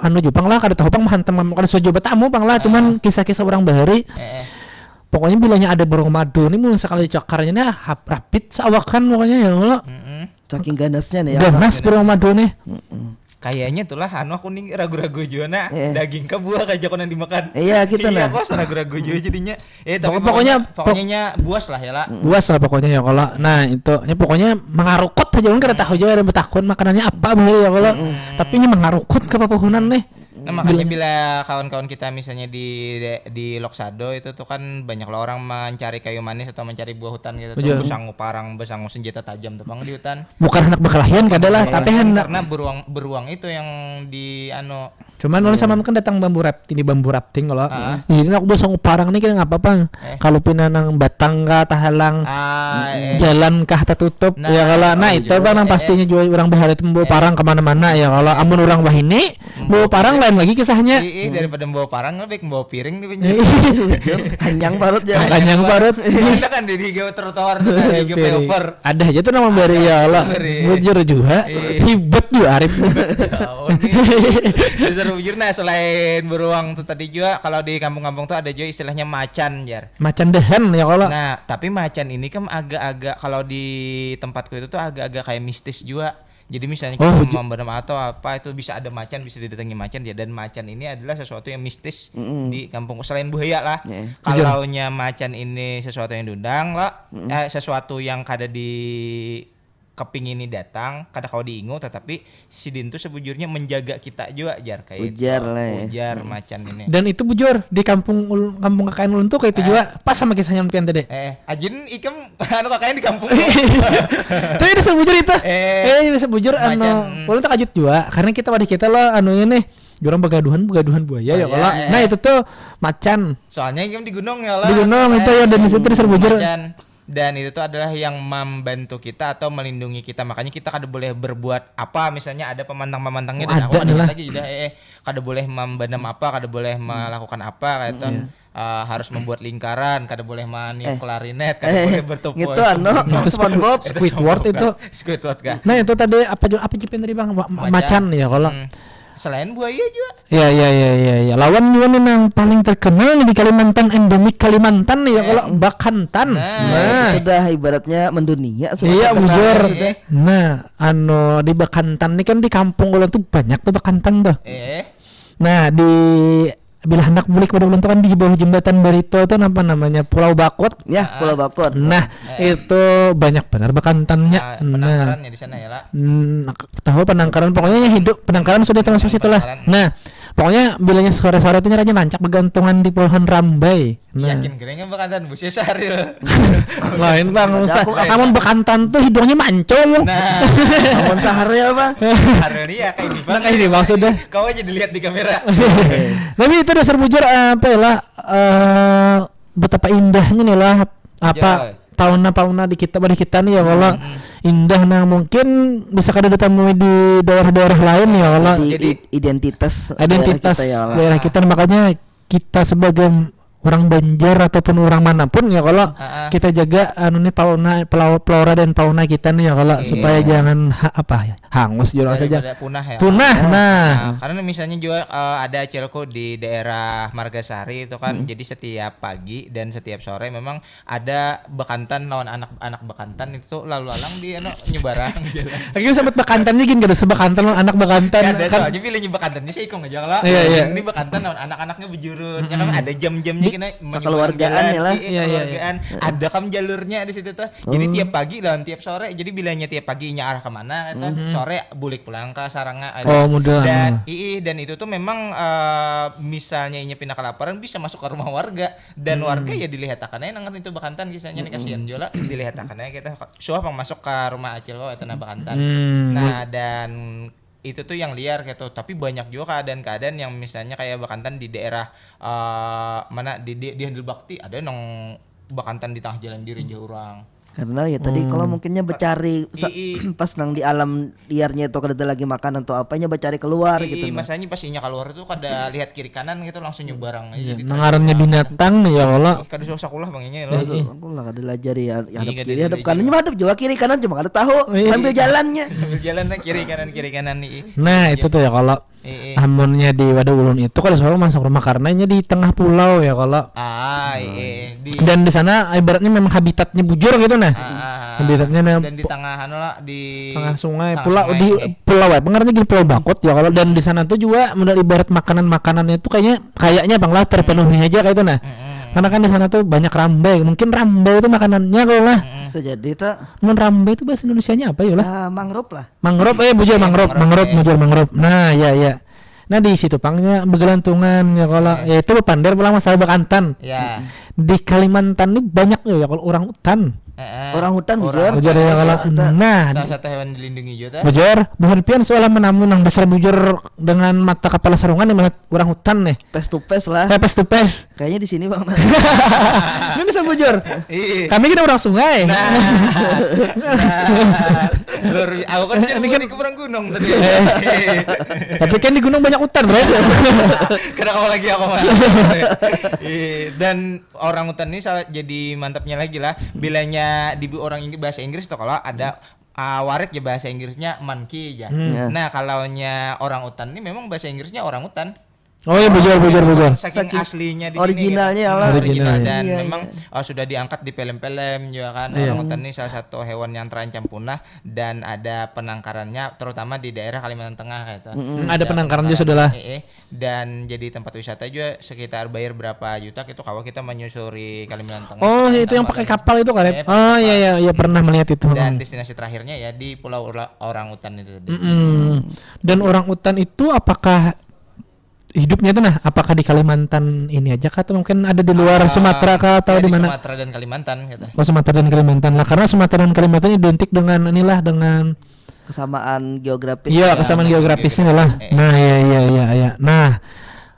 anu jupang lah, kada tahu pang mahantam kada sojo betamu pang lah, cuman kisah-kisah orang bahari. Eh, eh. Pokoknya bilanya ada beruang madu nih mun sekali cakarnya nih hap- rapit seawakan pokoknya ya Allah. Mm-mm. Saking ganasnya nih ya. Ganas beruang madu nih. Mm-mm. Kayaknya itulah anu aku nih ragu-ragu juga nak Eh. Daging ke buah kayak jago nang dimakan. Iya, gitu Iya, nah. Aku rasa ragu-ragu juga jadinya. Eh tapi Pokok- pokoknya- pokoknya pokoknya buas lah ya lah. Buas lah pokoknya ya kalau. Nah, itu ya pokoknya mangarukut aja kan kada tahu juga ada betakun makanannya apa bahari ya kalau. Tapi ini mangarukut ke pepohonan nih. Nah, makanya bila kawan-kawan kita misalnya di di Loksado itu tuh kan banyak lah orang mencari kayu manis atau mencari buah hutan gitu tuh Betul. Besangu parang, besangu senjata tajam tuh pang di hutan. Bukan anak berkelahian kada lah, Iya, tapi hendak karena beruang beruang itu yang di anu Cuman orang sama kan datang bambu rafting di bambu rafting kalau. Ah. Jadi aku besangu parang nih kira ngapa pang? Eh. Kalau pina nang batang kah tahalang ah eh, jalan kah tertutup Nah, ya kalau nah iya itu juga. bang nang Eh, pastinya juga orang bahari itu membawa parang kemana-mana ya kalau amun orang wahini bawa parang lain lagi kisahnya. Ih, ih, daripada membawa parang lebih membawa piring tuh Iya. Kanyang parut ya. Kanyang parut. Ada kan di di trotoar tuh kan, di Piring. flyover. Ada aja tuh nama bari ya Allah. Bari. Bujur juga. Iya. Hibat juga Arif. Oh, ini. Dasar bujur nah selain beruang tuh tadi juga kalau di kampung-kampung tuh ada juga istilahnya macan jar. Macan dehan ya kalau. Nah, tapi macan ini kan agak-agak kalau di tempatku itu tuh agak-agak kayak mistis juga. Jadi misalnya Oh, kita ju- mau berdoa atau apa itu bisa ada macan, bisa didatangi macan ya. Dan macan ini adalah sesuatu yang mistis Mm-mm. di kampungku selain buaya lah. Iya. Kalau nya macan ini sesuatu yang diundang lah, eh, sesuatu yang kada di kepingini datang, kada kawa diingu, tetapi sidin tu sebujurnya menjaga kita jua, jar, kayak itu. Ujar lah, ya. Ujar macan ini. Dan itu bujur di kampung ul- kampung K K N ulun tuh kayak itu juga, pas sama kisahnya pian tadi. Eh, ajin ikam anu kakaknya di kampung. Tapi itu sebujur itu. Eh, Eh, itu sebujur anu macan. ulun terkejut juga karena kita wadah kita lo anu ini jurang begaduhan begaduhan buaya ya Oh, kalau. iya. Nah, itu tuh macan Soalnya ikam di gunung ya lah. Di gunung itu ya, dan di situ disebujur. Macan. Dan itu tuh adalah yang membantu kita atau melindungi kita. Makanya kita kada boleh berbuat apa, misalnya ada pemantang-pemantangnya Oh, dan aku ada ada lah. Lagi dah, eh, eh, kada boleh membanam apa, kada boleh melakukan apa kayak itu. Eh, harus membuat lingkaran, kada boleh meniup Eh. klarinet, kada Eh, boleh bertupai. gitu anu, Itu SpongeBob. Squidward itu. Squidward kah? Nah, itu tadi apa ju- apa Jipen tadi, Bang? Wa- ma- Macan ya kalau. Hmm. Selain buaya juga. Ya, ya, ya, ya, ya. Lawan juga nih yang paling terkenal nih di Kalimantan, endemik Kalimantan nih ya kalau, bakantan. Nah. Nah. Sudah ibaratnya mendunia sudah Iya, terkenal bujur. Sudah. Nah, anu di bakantan nih kan di kampung ulun tuh banyak tuh bakantan tuh. Eh, Nah, di bila hendak bulik pada ulun tuh kan di bawah jembatan Barito tuh apa namanya, Pulau Bakut. Ya, Pulau Bakut. Nah, itu banyak benar bakantannya. nah, Nah, penangkarannya di sana ya lah. Hmm, tahu penangkaran, pokoknya yang hidup penangkaran sudah termasuk situ lah. Penangkaran. Nah, pokoknya bilanya sore-sore itu nyerahnya nancak bergantungan di pohon rambai. Nah, Yakin kering apa kata Bus Saril? Lain, Bang, Ada usah. aku, eh. Namun bekantan tuh hidungnya mancung. Nah, Namun Sahril, Bang. Saril nih ya kayak ini Nah, kayak ini, Bang, sudah. Kau aja dilihat di kamera. Tapi itu dasar bujur apa ya lah, eh, betapa indahnya nih lah apa Jai. Fauna-fauna di kita, pada kita nih ya kalau indah, nah mungkin bisa kada ditemui di daerah-daerah lain ya kalau. Di Jadi, i- identitas Identitas daerah kita ya lah. Daerah kita, makanya kita sebagai orang Banjar ataupun orang manapun ya kalau Ah, ah. kita jaga anu nih fauna, pelawa- flora dan fauna kita nih ya kalau, Iya. Supaya jangan ha- apa ya, hangus jurang saja. Daripada punah ya. Punah, nah. Nah, karena misalnya juga eh, ada acilku di daerah Margasari itu kan, jadi setiap pagi dan setiap sore memang ada bekantan lawan anak-anak bekantan itu lalu lalang di anu nyebarang jalan. Lagi sampai bekantan nih gini, kada sebekantan lawan anak bekantan Kada, kan. soalnya bilanya bekantannya seikung aja lah. Iya, iya. Ini bekantan lawan anak-anaknya bejurut. Ya kan ada jam-jamnya kena Sekeluargaan ya lah. Iya, Iya, iya, sekeluargaan. Ada kam jalurnya di situ tuh. Jadi tiap pagi lawan tiap sore. Jadi bilanya tiap pagi inya arah kemana itu, sore bulik pulang ke sarangnya. Oh, mudah. Dan ii dan itu tuh memang eh, misalnya inya pindah kelaparan bisa masuk ke rumah warga dan warga ya dilihatakan aja nang itu bekantan kisahnya nih, kasihan juga lah dilihatakan aja kita suah pang masuk ke rumah acil kau itu nah bekantan. Hmm. Nah, dan itu tuh yang liar gitu, tapi banyak juga keadaan-keadaan yang misalnya kayak bekantan di daerah eh, mana di, di di Handil Bakti ada nang bekantan di tengah jalan dirinjah orang. Karena ya tadi kalau mungkinnya becari sa- Ii. Pas nang di alam liarnya itu kada ada lagi makan atau apanya becari keluar gitu. Ii, Nah. Masanya pas inya keluar tuh kada lihat kiri kanan gitu, langsung nyebarang aja. Iya, Gitu. nang ngarannya binatang nih ya kalau. Ih, kada susah kulah bang inya loh. Masuk aku lah kada lajari ya, ya Iya, hadap kada kiri hadap lajari. Kanan cuma hadap juga kiri kanan cuma kada tahu Iya. Sambil jalannya. Sambil jalan nah kiri kanan kiri kanan nih. Nah, itu tuh ya kalau Ii. Amunnya di wadah ulun itu kada suah masuk rumah karena inya di tengah pulau ya kalau. Ah, ii. Di Dan di sana ibaratnya memang habitatnya bujur gitu nah. Ah, ah, ah. Habitatnya nah, Dan di tengah anu lah di tengah sungai, tengah pulau sungai, di eh. pulau apa ngerti gini pulau bakut ya kalau, dan di sana tuh juga modal ibarat makanan makanannya tuh kayaknya kayaknya bang lah terpenuhi aja kayak itu nah. Karena kan di sana tuh banyak rambai, mungkin rambai itu makanannya kalau lah. Bisa jadi tak Mun rambai itu bahasa Indonesianya apa ya lah? Ah, mangrove lah. Mangrove, eh bujur mangrove, Mangrove, mangrove, eh. Bujur mangrove. Nah, ya ya. Nah, di situ pangnya begelantungan ya kalau. Ya itu bepander pulang masalah bekantan. Ya. Di Kalimantan ini banyak ya kalau orang utan. Heeh. Orang hutan Orang bujur. Bujur ya kalau. Kita Nah, Salah satu hewan dilindungi juga tuh. bujur, buhan pian soalnya menamu nang besar bujur dengan mata kepala sarungan yang melihat orang hutan nih. Face to face lah. Face to face. Kayaknya di sini bang. Ini bisa bujur. Iya. Kami kan orang sungai. Nah, nah, lur, aku kan jadi Ini kan mudik ke orang gunung tadi. Tapi kan di gunung banyak hutan, bro. Kenapa lagi aku mah? Iya, dan orang hutan ini salah jadi mantapnya lagi lah. Bilanya di orang Inggris, bahasa Inggris tuh kalau ada ah, warik ya bahasa Inggrisnya monkey aja. Hmm. Ya. Nah, kalaunya orang hutan ini memang bahasa Inggrisnya orang hutan. Oh ya, bujur, bujur, bujur. Saking Saking aslinya di originalnya sini, lah. gitu. Original Originalnya. Dan Iya, memang iya. Oh, sudah diangkat di film-film juga kan. Iya. Orang hutan ini salah satu hewan yang terancam punah dan ada penangkarannya, terutama di daerah Kalimantan Tengah kayak itu. Hmm, ada penangkaran juga sudah lah. Eh, eh. Dan jadi tempat wisata juga sekitar bayar berapa juta gitu kalau kita menyusuri Kalimantan Tengah. Oh, Ada itu yang nama pakai dan- kapal itu kan? Eh, Oh iya, iya, iya, pernah melihat itu. Dan Hmm. Destinasi terakhirnya ya di Pulau Ura- Orang Utan itu tadi. Mm-mm. Dan orang utan itu apakah hidupnya itu nah, apakah di Kalimantan ini aja kah atau mungkin ada di luar Ah, Sumatera kah atau ya, di mana? Sumatera dan Kalimantan gitu. Oh, Sumatera dan Kalimantan lah, karena Sumatera dan Kalimantan identik dengan inilah, dengan Kesamaan geografis. iya, Ya, kesamaan kesamaan geografisnya geografis. lah. Eh. Nah, iya, iya, iya, iya. Nah,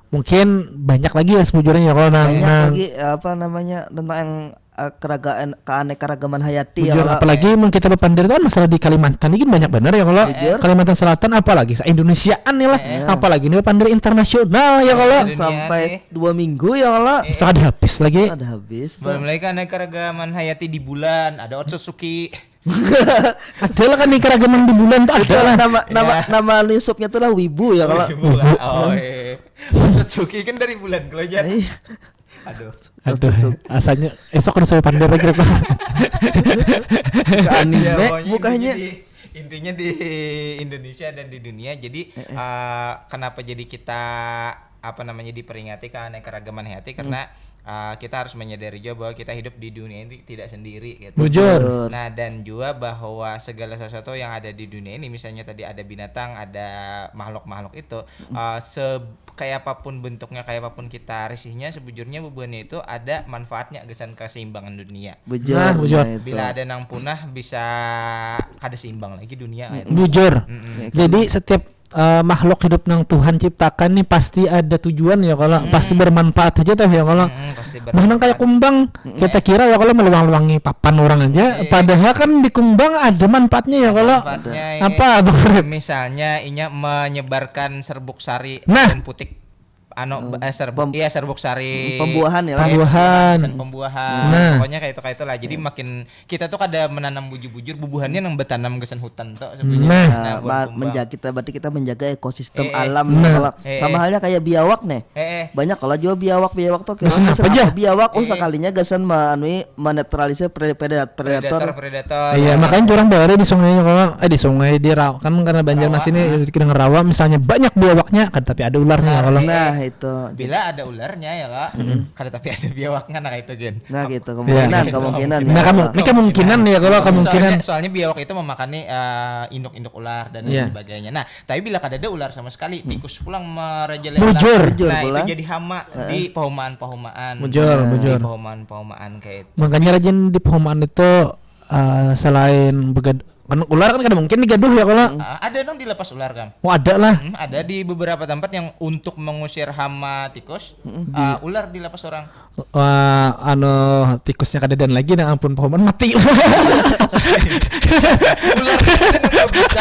mungkin banyak lagi ya sebujurnya ya kalau nah, Banyak nah, lagi apa namanya tentang yang eh, keragaan keanekaragaman hayati ya bujur, kalau apalagi mun kita bapandir itu kan masalah di Kalimantan ini banyak benar ya kalau Bujur. Kalimantan Selatan, apalagi se-Indonesiaan nih lah, Eh. apalagi ini bapandir internasional ya kalau Dunia sampai nih. Dua minggu ya kalau bisa ada habis lagi. Ada habis tuh. Belum lagi kan keanekaragaman hayati di bulan, ada Otsutsuki. Ada lah kan nih keragaman di bulan tuh ada lah. Nama nama Ya. Nama newsupnya tuh lah Wibu ya kalau. Di bulan. Oh, eh. Otsutsuki kan dari bulan kalau jadi. Iya. Aduh. Aduh, asalnya esok udah saya pander lagi. Ke anime Ya, pokoknya mukanya. Intinya di, intinya di Indonesia dan di dunia. Jadi eh, kenapa jadi kita apa namanya diperingati keanekaragaman hayati karena eh, kita harus menyadari juga bahwa kita hidup di dunia ini tidak sendiri gitu. Bujur. Nah, dan juga bahwa segala sesuatu yang ada di dunia ini, misalnya tadi ada binatang, ada makhluk-makhluk itu, eh, se kayak apapun bentuknya, kayak apapun kita risihnya, sebujurnya bubuhannya itu ada manfaatnya gasan keseimbangan dunia. Bujur. Nah, bujur. Nah, itu. Bila ada nang punah bisa kada seimbang lagi dunia. Kayak itu. Bujur. Mm-mm. Jadi setiap eh, makhluk hidup nang Tuhan ciptakan nih pasti ada tujuan ya kalau, pasti bermanfaat aja tuh ya kalau. Mm-mm, pasti Nah, nang kayak bermanfaat. Kumbang, kita kira ya kalau meluang-luangi papan orang aja, Iya. Padahal kan di Kumbang ada manfaatnya ya kalau. Manfaatnya, eh, Apa, Bang Rep? Misalnya inya menyebarkan serbuk sari Nah. dan putik anu eh serbuk Pem- iya serbuk sari Pembuahan ya lah. Pembuahan. Sen pembuahan. Nah. Pokoknya kayak itu kayak itulah. Jadi makin kita tuh kada menanam bujur-bujur bubuhannya nang bertanam gasan hutan tuh Nah. sebenarnya. Nah, Buah ma- kumbang. menjaga kita berarti kita menjaga ekosistem Eh, eh. Alam Nah. kalau Eh, sama eh. Halnya kayak biawak nih. Eh, eh. Banyak kalau juga biawak biawak tuh Gasan apa aja? Biawak oh Eh. Sekalinya gasan manui menetralisir pre- predator predator. Predator predator. Iya, makanya curang banget di sungainya kalau eh di sungai di rawa kan karena Banjarmasin ini dengan rawa misalnya banyak biawaknya kan tapi ada ularnya kalau. Nah, itu. Bila ada ularnya ya lah. Kada tapi ada biawaknya nah itu gen. Nah, gitu Iya. Kemungkinan kemungkinan. Nah, kamu ini kemungkinan ya kalau kemungkinan. Soalnya, soalnya biawak itu memakani eh, induk-induk ular dan Iya. lain sebagainya. Nah, tapi bila kada ada ular sama sekali, tikus pulang merajalela. Bujur. Bujur Nah, pula. Itu jadi hama di pehomaan-pehomaan. Bujur, Di bujur. pehomaan-pehomaan kayak itu. Makanya rajin di pehomaan itu eh, selain begad kan ular kan kada mungkin digaduh ya kalau. Ah, ada dong dilepas ular kan. Oh, ada lah. Hmm, ada di beberapa tempat yang untuk mengusir hama tikus, ah, ular dilepas orang. Wah, anu tikusnya kada dan lagi nah ampun pehomaan mati. Ular itu nggak bisa.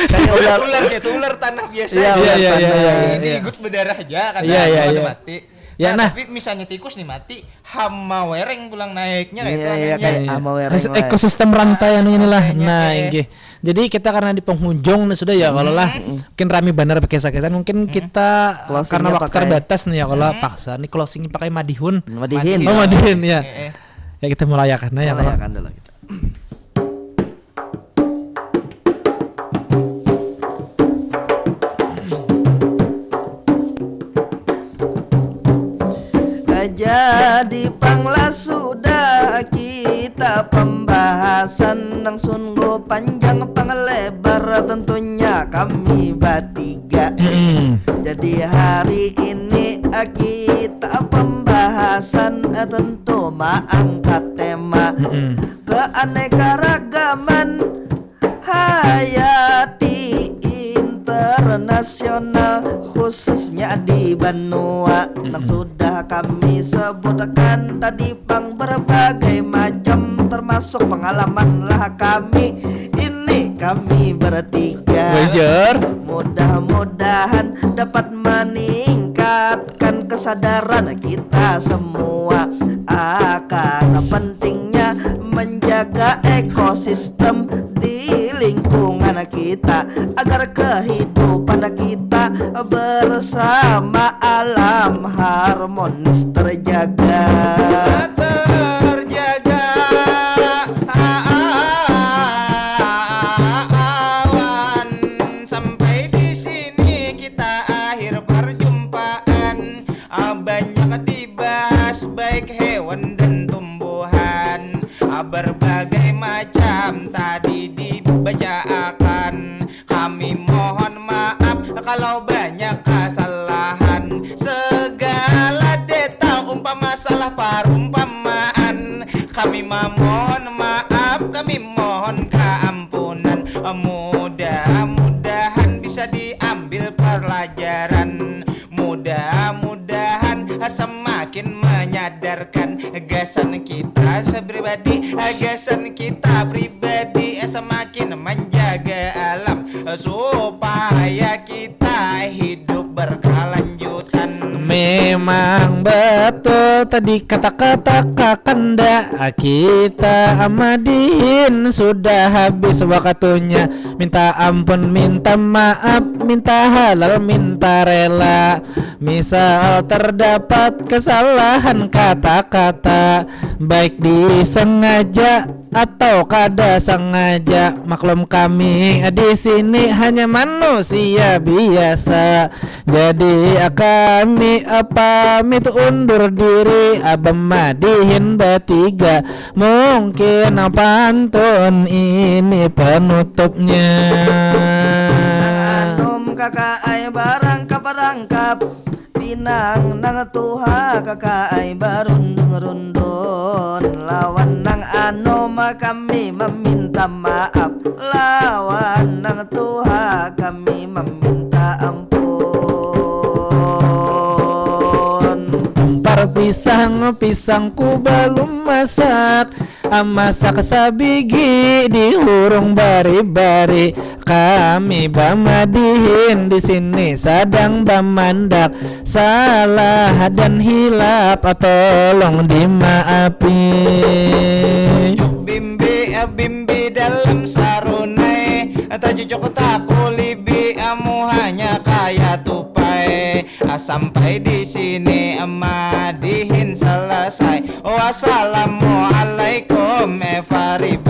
Kayak ular. Ular itu ular tanah biasa. Iya, Iya, ular iya, iya, tanah. iya. Ini ikut berdarah aja kan. Iya, iya, Ada iya. Mati. Ya, Nah, nah. Tapi misalnya tikus nih mati, hama wereng pulang naiknya kayak itu Iya, iya, anehnya. kayak hama wereng. Ekosistem rantai anu inilah. Rantainya, Nah, eh. Inggih. Jadi kita karena di penghujung nih sudah ya kalau lah. Mungkin rame benar kisah-kisah. Mungkin kita Closingnya karena waktu pakai- terbatas nih ya kalau paksa nih closing pakai madihun. Madihin. Oh, madihun ya. Eh, eh. Ya kita merayakan ya kalau. Merayakan dulu kita. Jadi panglah sudah kita pembahasan nang sungguh panjang panglebar tentunya kami bertiga. Mm-mm. Jadi hari ini kita pembahasan tentu mengangkat tema Mm-mm. keanekaragaman hayati internasional khususnya di banua nang sudah kami sebutkan tadi pang berbagai macam termasuk pengalaman lah kami ini kami bertiga. Wajar. Mudah-mudahan dapat meningkatkan kesadaran kita semua akan pentingnya menjaga ekosistem di lingkungan kita, agar kehidupan kita bersama alam harmonis terjaga. Terjaga awan. Sampai di sini kita akhir perjumpaan. Ah, banyak dibahas baik hewan dan tumbuhan. Ah, berbagai macam tadi dibacaakan. Kami mohon maaf kalau banyak kesalahan. Segala detail umpama salah perumpamaan. Kami memohon maaf, kami mohon keampunan. Mudah-mudahan bisa diambil pelajaran. Mudah-mudahan semakin menyadarkan gasan kita pribadi, gasan kita pribadi semakin menjaga alam supaya kita hidup berkelanjutan. Memang betul tadi kata-kata kakanda, kita amadihin sudah habis waktunya. Minta ampun, minta maaf, minta halal, minta rela. Misal terdapat kesalahan kata-kata, baik disengaja atau kada sengaja, maklum kami di sini hanya manusia biasa. Jadi kami pamit undur diri, abam madihin batiga. Mungkin pantun ini penutupnya. Anom kakaai barangkap-rangkap, pinang nang tuha kakaai barundun-rundun. Lawan nang anom kami meminta maaf, lawan nang tuha kami meminta ampun. Umpar pisang, pisangku balum masak. Masak sabigi dihurung bari-bari. Kami bamadihin di sini sadang bamandak. Salah dan hilap tolong dimaapi. Bimbi, bimbi dalam sarunai, tajujuk takulibi, muhanya kaya tupai. Sampai di sini madihin selesai. Wassalamualaikum everybody.